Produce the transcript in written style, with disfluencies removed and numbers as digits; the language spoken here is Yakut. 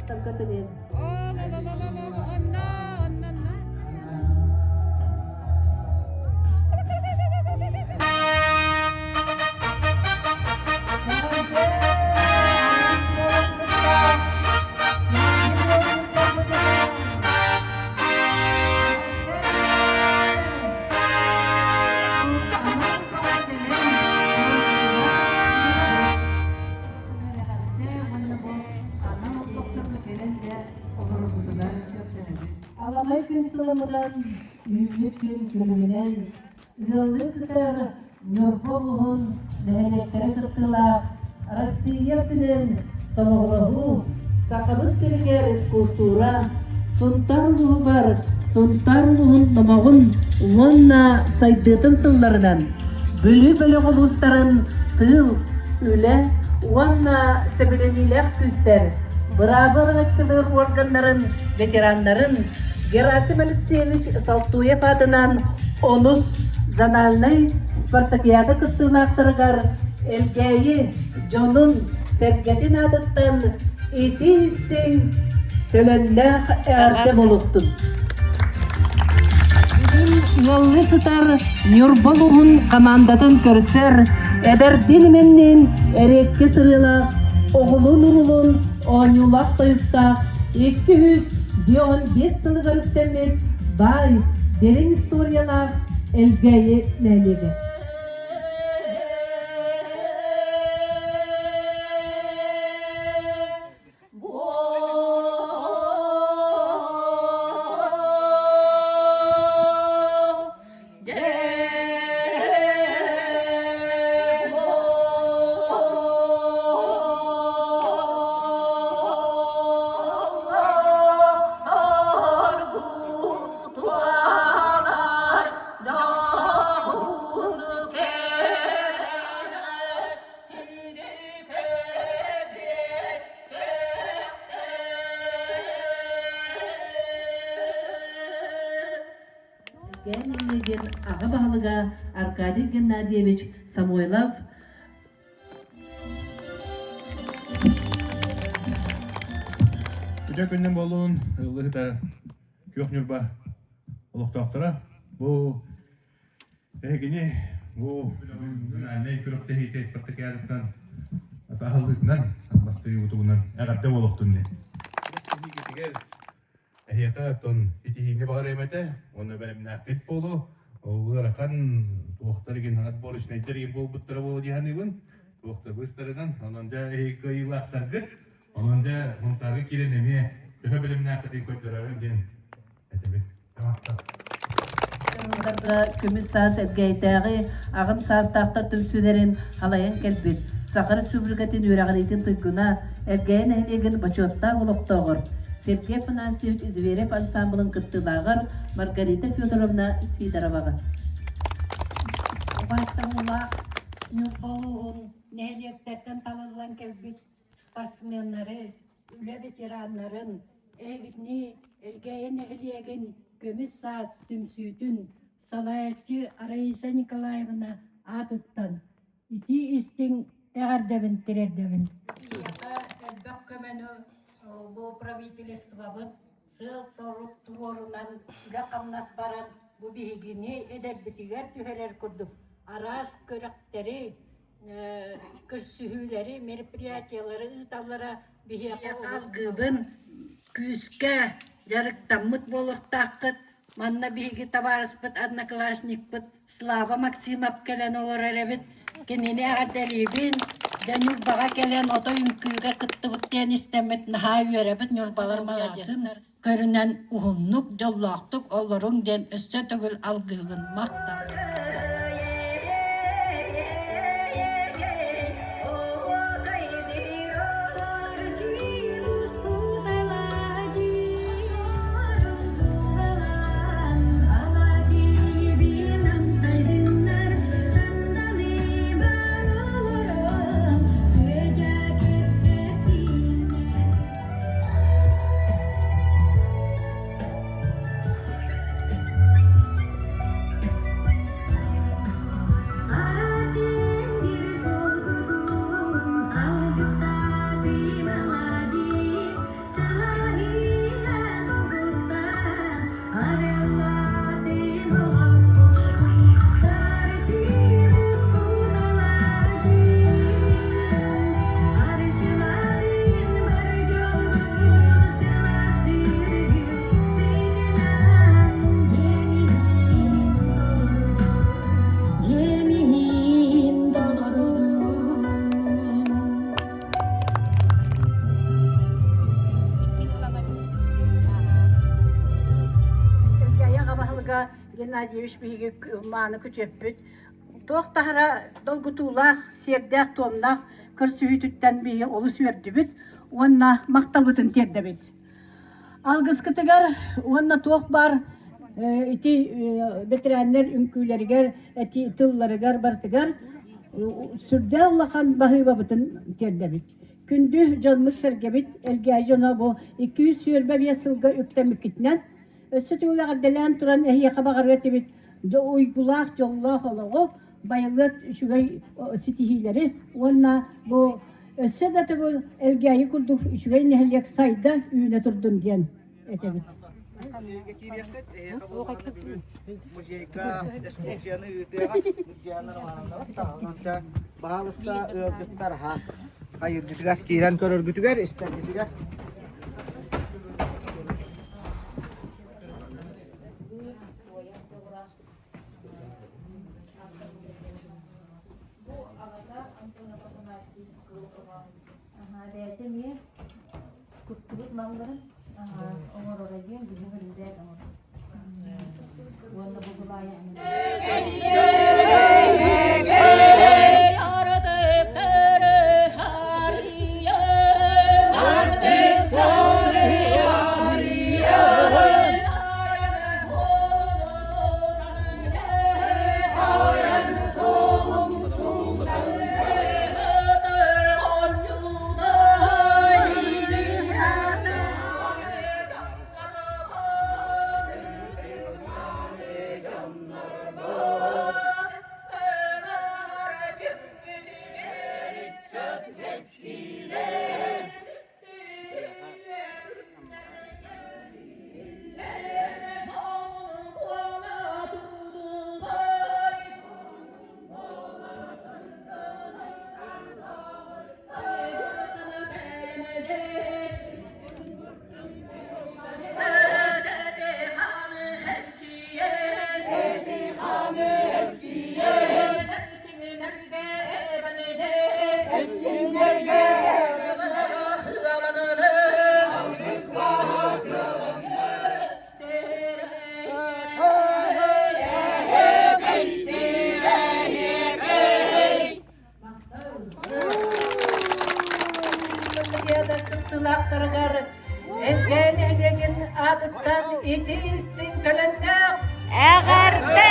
улуустарга тэнийэн. Онно, онно, онно. Аламай күн сыламынан, үүммүт күн күлүмүнэн, ыаллыы сытар Ньурба улууһун нэһилиэктэрэ кыттыылаах Россия күнүн сомоҕолоһуу Сахабыт сиригэр култуура, Сунтаар улууһугар Сунтаар улууһун номоҕун уонна сайдыытын сылларынан Бүлүү бөлөх улуустарын тыыл, үлэ уонна сэбилэниилээх күүстэр быраабы араҥаччылыыр уорганнарын ветераннарын Герасим Алексеевич Салтуев аатынан онус зональнай спартакиада кыттыылаахтарыгар Элгээйи дьонун сэргэтин аатыттан итии-истиҥ төлөннөөх эҕэрдэ буолуохтун. Бүгүн ыаллыы сытар Ньурба улууһун хамаандатын көрсөр эдэрдиин имэнниин эриэккэ сырыылаах оҕолуун-уруулуун оонньуулаах тойуктаах 215 сылыгар үктэммит баай дириҥ историялаах Элгээйи нэһилиэгэ. Элгээйи аҕа баһылыга Аркадий Геннадьевич Самойлов Үтүө күнүнэн буоллун, ыллыһытар Күөх Ньурба олохтоохторо. Бу Эһигини бу национальнай күрэхтэһиитэ спартакиадаттан аһыллыытынан бастыйыбытынан эҕэрдэ буолуохтун диэн. Күрэхтэһиигитигэр эһиэхэ оттон итиһиини баҕарыам этэ уонна бэлэмнээхтик буолуо. Ол ыарахан туохтар игин отборочнайдар игин буолбуттара буолуо дии саныыбын. Туохта быыстарынан онон дьэ эһиги кыайыылаахтаргыт. Онон дьэ Мунтаарга киирэн эмиэ төһө бэлэмнээххитин көрдөрөрүм диэн этэбин. Көмүс саас Элгээйитээҕи аҕам саастаахтар түмсүүлэрин халайан кэлбит Саха Республикатын үөрэҕириитин туйгуна, Элгээйи нэһилиэгин бочуоттаах олохтооҕор Сергей Афанасьевич Зверев ансаамбылын кыттыылааҕар Маргарита Федоровна Сидороваҕа. Убаастабыллаах Ньурба улууһун нэһилиэктэртэн талыллан кэлбит спортсменнары, үлэ ветераннарын, эһигини Элгээйи нэһилиэгин Көмүс саас түмсүүтүн салайааччы Раиса Николаевна аатыттан итии-истиҥ эҕэрдэбин тириэрдэбин. Биһиэхэ элбэх көмөнү бу правительствобыт сыал-сорук туруорунан үлэ-хамнас баран бу биһигини эдэрбитигэр түһэрэр курдук араас күрэхтэри көрсүһүүлэри, мероприятиелары ыыталлара биһиэхэ алгыыбын күүскэ дьарыктаммыт буолуохтааххыт. Манна биһиги табаарыспыт, одноклассникпыт Слава Максимов кэлэн олорор эбит. Кинини эҕэрдэлиибин. Дьэ Ньурбаҕа кэлэн отой үҥкүүгэ кыттыбыт диэн истэммит наһаа үөрэбит. Ньурбалар маладьыастар. Көрүнэн уһуннук, дьоллоохтук олоруҥ диэн өссө төгүл алгыыбын. Махтал. Геннадьевич биһиги мааны күтүөппүт туох таһара долгутуулаах, сиэрдээх-туомнаах көрсүһүүтүттэн биһиги олус үөрдүбүт уонна махталбытын тиэрдэбит. Алгыскытыгар уонна туох баар ити бэтэрээннэр үҥкүүлэригэр, эти тылларыгар барытыгар сүрдээх улахан баһыыбабытын тиэрдэбит. Күндү дьоммут-сэргэбит, Элгээйи дьоно бу 225 сылга үктэммиккитинэн өссө төгүл эҕэрдэлээн туран эһиэхэ баҕарыа этибит уйгулаах, дьоллоох олоҕу, байылыат үчүгэй ситиһиилэри уонна бу өссө да төгүл Элгээйи курдук үчүгэй нэһилиэк сайда үүнэ турдун диэн этэбит. Музейга экскурсияны ыытыаҕа Баһаалыста ыалдьыттар аһа хайыргытыгар киирэн көрөргүтүгэр, истэргитигэр. Бу аҕата Антонов Афанасий Бэйэтэ эмиэ куттубут малларын оҥороро диэн бүгүн өрүндээт оҥорор. Уонна бу былаайа Кыттыылаахтарыгар Элгээн нэһилиэгин аатыттан ити истиҥ төлөннөөх Эҕэрдэ!